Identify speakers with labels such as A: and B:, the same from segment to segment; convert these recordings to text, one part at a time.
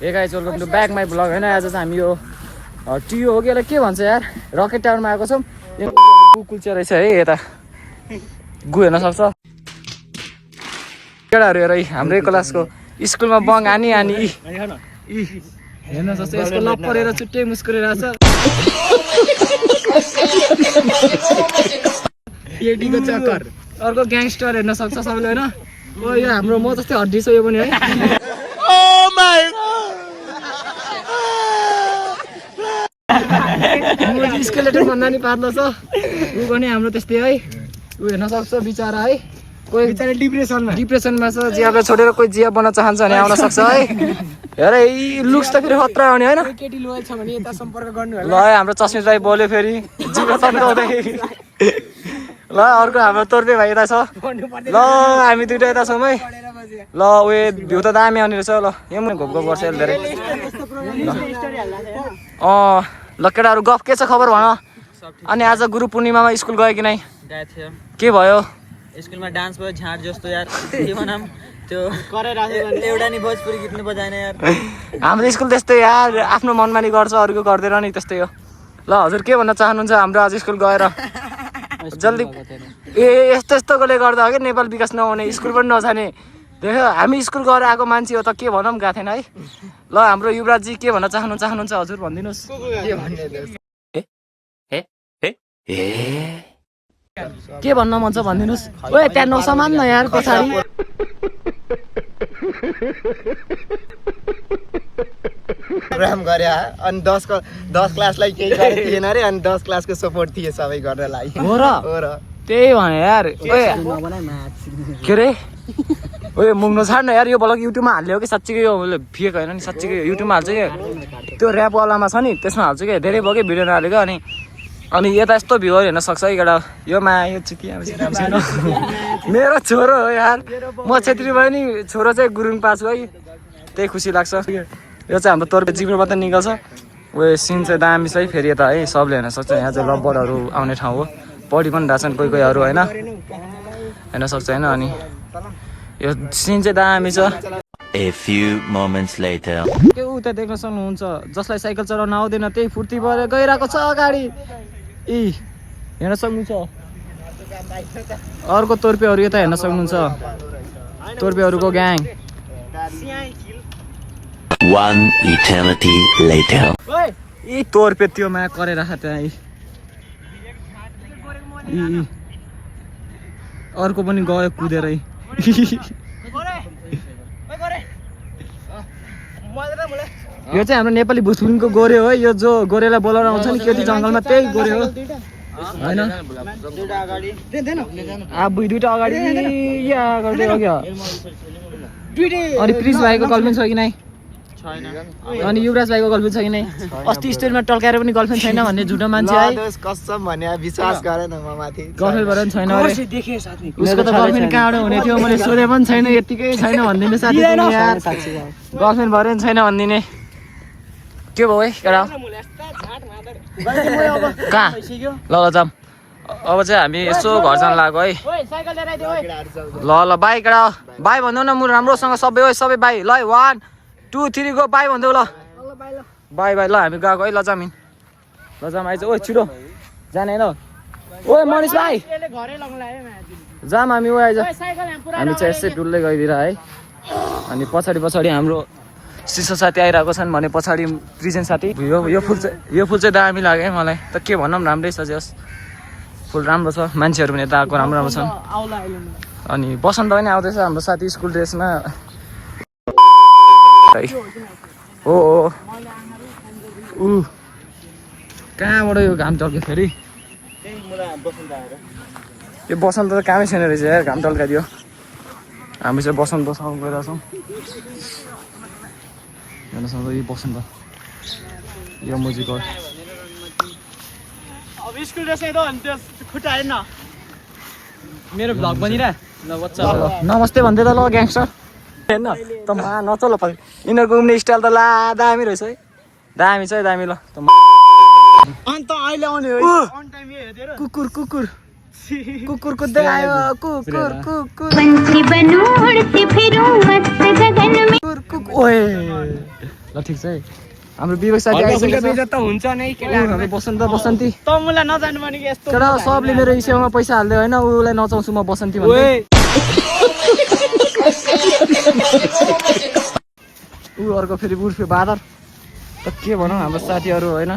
A: Hey guys, welcome to back my vlog. हैन आज चाहिँ हामी यो टियो हो कि के भन्छ यार रकेट टावरमा आएको छौं। गु कुल्चे रहेछ है यता गु हेर्न सक्छ केटाहरु हेर हाम्रै क्लासको स्कुलमा बङ आनी हेर्न सक्छ यसको लप परेर छुट्टै मुस्कुराइरहेछ एडीको चक्कर अर्को ग्याङस्टर हेर्न सक्छ सबैले हैन ओ यो हाम्रो म जस्तै हड्डी छ यो पनि है ओ माय म स्केलेटन भन्दा नि पातलो छ उ पनि हाम्रो त्यस्तै है उ हेर्न सक्छ बिचारा है कोही बिचारा डिप्रेसनमा छ जियालाई छोडेर कोही जिया बन्न चाहन्छ भने आउन सक्छ है हेर यी लुक्स त फेरि खतरा आउने हैन केटी लोयल छ भने यता सम्पर्क गर्नु होला ल हाम्रो चस्मित भाइ बोल्यो फेरि जिब्रो तन्काउँदै ल अर्को हाम्रो तोर्पे भाइ यता छ ल हामी दुईटा यता छौँ है ल उयो भ्यू त दामी आउने रहेछ ल यहाँ पनि घोप गर्छ यसले धेरै ल केटाहरू गफ के छ खबर भन अनि आज गुरु पूर्णिमामा स्कुल गयो कि नै के भयो
B: स्कुलमा डान्स भयो झाट जस्तो यार के भनम त्यो एउटा नि भोजपुरी गीत नि बजाएन यार
A: हाम्रो स्कुल त्यस्तै यार आफ्नो मनमानी गर्छ अरूको गर्दैन नि त्यस्तै हो ल हजुर के भन्न चाहनुहुन्छ हाम्रो आज स्कुल गएर जल्दी यस्तो यस्तोले गर्दा हो कि नेपाल विकास नहुने स्कुल पनि नजाने देख्यो हामी स्कुल गएर आएको मान्छे हो त के भनौँ गएको थिएन है ल हाम्रो युवराजजी के भन्न चाहनुहुन्छ हजुर भनिदिनुहोस् के भन्न मन छ भनिदिनुहोस् ओए त्यहाँ नसमान न यार पछाडि
C: प्रोग्राम गरे अनि 10 क्लासलाई केही गरे थिएन रे अनि 10 क्लासको सपोर्ट थिए सबै गर्नलाई
A: हो र त्यही भने यार ओए के रे ओए मुङ्नो छाड्न यार यो ब्लग युट्युबमा हाल्यो कि साच्चीकै यो फेक हैन नि साच्चीकै युट्युबमा हाल्छ के त्यो र्याप वालामा छ नि त्यसमा हाल्छ के धेरै भयो के भिडियो नहालेको अनि यता यस्तो भ्युहरू हेर्न सक्छ है केटा यो माया यो चिकी मेरो छोरो हो यार म छेत्री भयो नि छोरो चाहिँ गुरुङ पाछु है त्यही खुसी लाग्छ यो चाहिँ हाम्रो तोर्पे जिब्रोबाट निकाल्छ उयो सिन चाहिँ दामी छ है फेरि यता है सबले हेर्न सक्छ यहाँ चाहिँ लब्बरहरू आउने ठाउँ हो पढी पनि रहेछन् कोहीहरू होइन हेर्न सक्छ होइन अनि यो सिन चाहिँ दामी छ
D: A few moments later.
A: के उता देख्न सक्नुहुन्छ जसलाई साइकल चलाउन आउँदैन त्यही फुर्ती भएर गइरहेको छ अगाडि हेर्न सक्नुहुन्छ अर्को तोर्पेहरू यता हेर्न सक्नुहुन्छ तोर्पेहरूको ग्याङ
D: One eternity later.
A: यी तोर्पे त्यो मा गरेर त्यहाँ अर्को पनि गयो कुदेरै यो चाहिँ हाम्रो नेपाली भुसुनको गोरे हो यो जो गोरेलाई बोलाउन आउँछ नि केटी जङ्गलमा त्यही गोरे हो हैन दुईटा अगाडि अनि प्रिज भाइको गर्लफ्रेन्ड छ कि नै अनि युवराज भाइको गर्लफ्रेन्ड छ कि नै अस्ति स्टोरीमा टल्काएर पनि गर्लफ्रेन्ड छैन भन्ने झुटो मान्छे है
C: कसम भने विश्वास गरेन म माथि
A: गर्लफ्रेन्ड भएर पनि छैन अरे उसको त गर्लफ्रेन्ड कहाँबाट हुने थियो मैले सोधे पनि छैन यतिकै छैन भनिदिनु साथी यार गर्लफ्रेन्ड भएर पनि छैन भनिदिने के भयो है केटा कहाँ ल जाम अब चाहिँ हामी यसो घर जान लाग्यो है ल बाई केटा बाई भनिदेऊ न म राम्रोसँग सबै हो सबै बाई ल 1 2 3 गो बाई भनिदेऊ ल बाई ल हामी गएको है ल जाम आइज ओइ छिटो जाने ल ओइ मनिष भाइ जाम हामी ओ आइज हामी चाहिँ यसै डुल्दै गइदिएर है अनि पछाडि हाम्रो शिशु साथी आइरहेको छन् भने पछाडि प्रिजेन्ट साथी यो फुल चाहिँ दामी लाग्यो है मलाई त के भनौँ राम्रै छ जस फुल राम्रो छ मान्छेहरू पनि यता आएको राम्रो छन् अनि बसन्त पनि आउँदैछ हाम्रो साथी स्कुल ड्रेसमा हो कहाँबाट यो घाम टल्क्यो फेरि यो बसन्त त कामै छैन रहेछ यार घाम टल्काइदियो हामी चाहिँ बसन्तसँग गइरहेछौँ हेर्नुहोस् यो बसन्त यो मुजिको
B: स्कुल ड्रेस है त अनि त्यो खुट्टा हेर्न
A: मेरो भ्लग बनिरा नमस्ते भन्दै त ल ग्याङ्स्टर हेर्न त मा नचल यिनीहरूको घुम्ने स्टाइल त ला दामी रहेछ है दामी छ है दामी ल
B: अन्त अहिले आउने हो अन टाइम हेरेर
A: कुकुर कुद्दै आयो कुकुर
E: पंछी बनूं उड़ती फिरूं मस्त गगन में
A: ओए ल ठिक छ है हाम्रो विवेक साथी आइसकेको छ
C: त हुन्छ नै
A: उनीहरू बसन्ती
B: त मुला नजानु भने यस्तो
A: केटा सबले मेरो इसेमा पैसा हाल्दै होइन उसलाई नचाउँछु म बसन्ती भन्दै ऊ अर्को फेरि उर्फ्यो बादर त के भनौँ हाम्रो साथीहरू होइन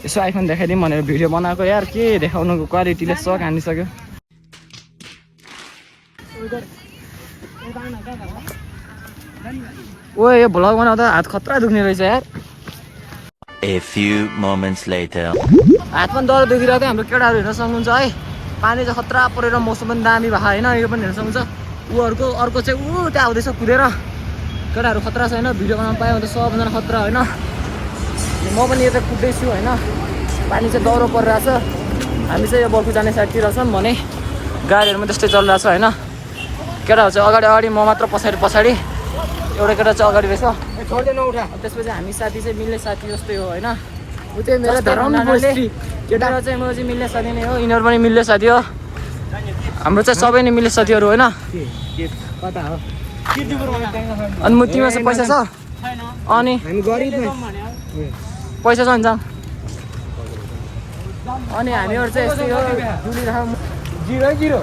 A: यसो आइफोन देखाइदिउँ भनेर भिडियो बनाएको यार के देखाउनुको क्वालिटीले सक हानिसक्यो ओ यो भ्लग बनाउँदा हात खतरा दुख्ने रहेछ यार
D: A few moments later.
A: हात पनि डर दुखिरहेको थियो हाम्रो केटाहरू हेर्न सक्नुहुन्छ है पानी चाहिँ खतरा परेर मौसम पनि दामी भएको होइन यो पनि हेर्न सक्नुहुन्छ ऊ अर्को चाहिँ ऊ त्यहाँ आउँदैछ कुदेर केटाहरू खतरा छ होइन भिडियो बनाउनु पायो भने त सबजना खतरा होइन म पनि यता कुद्दैछु होइन पानी चाहिँ डह्रो परिरहेछ हामी चाहिँ यो बल्खु जाने साइडतिर छौँ भने गाडीहरू पनि त्यस्तै चलिरहेछ होइन केटाहरू चाहिँ अगाडि म मात्र पछाडि एउटा केटा चाहिँ अगाडि रहेछ त्यसपछि हामी साथी चाहिँ मिल्ने साथी जस्तै हो होइन ऊ चाहिँ मेरो धराउनाले केटा चाहिँ म चाहिँ मिल्ने साथी नै हो यिनीहरू पनि मिल्ने साथी हो हाम्रो चाहिँ सबै नै मिल्ने साथीहरू होइन अनि म तिमीमा चाहिँ पैसा छ अनि पैसा छ नि अनि हामीहरू चाहिँ यस्तै हो डुलिरहेको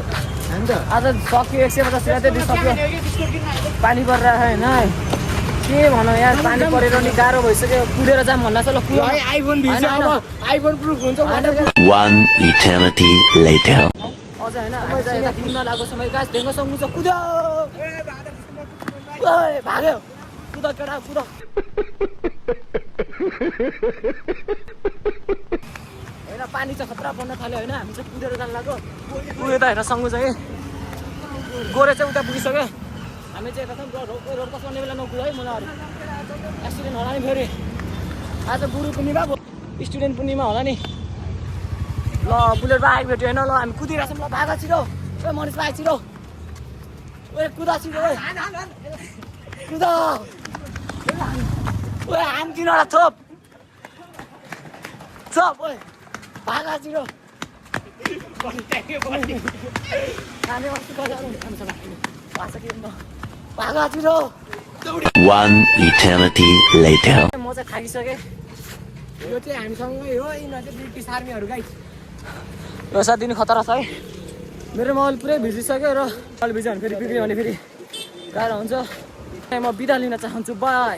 A: आज सक्यो 150 रुपियाँ दिइसक्यो पानी परिरहेको होइन के भनौँ यार पानी परेर नि गाह्रो भइसक्यो कुदेर जाम भन्दा चाहिँ ल आइफोन प्रुफ हुन्छ
D: 1 eternity later.
A: अझ होइन हामी चाहिँ यता कुद्न लागेको समय गाछ ढेङ्गो सक्नुहुन्छ कुद्यो भाग्यो कुद केटा कुद होइन पानी चाहिँ खतरा पर्न थाल्यो होइन हामी चाहिँ कुदेर जानु लाग्यो उयो त हेर्न सक्नु चाहिँ गोरे चाहिँ उता पुगिसक्यो हामी चाहिँ यता रोड क्रस गर्ने बेला नकुद है मलाई एक्सिडेन्ट होला नि फेरि आज गुरु पूर्णिमा स्टुडेन्ट पूर्णिमा होला नि ल बुलेट बाइक भेट्यो होइन ल हामी कुदिरहेको छौँ ल भागा छिटो ओ मनिष भाइ छिटो ओ कुदा छिटो कुदा ओ हाम तिनवटा थोप ओ भागा छिटो भागा छिटो
D: 1 eternity later.
A: म चाहिँ थाकिसकेँ
C: यो चाहिँ हामीसँगै हो यिनीहरू चाहिँ ब्रिटिस आर्मीहरू गाई
A: यो साथ दिनु खतरा छ है मेरो मोबाइल पुरै भिजिसक्यो र मोबाइल भिज्यो भने फेरि बिग्रियो भने फेरि गाह्रो हुन्छ म बिदा लिन चाहन्छु बाई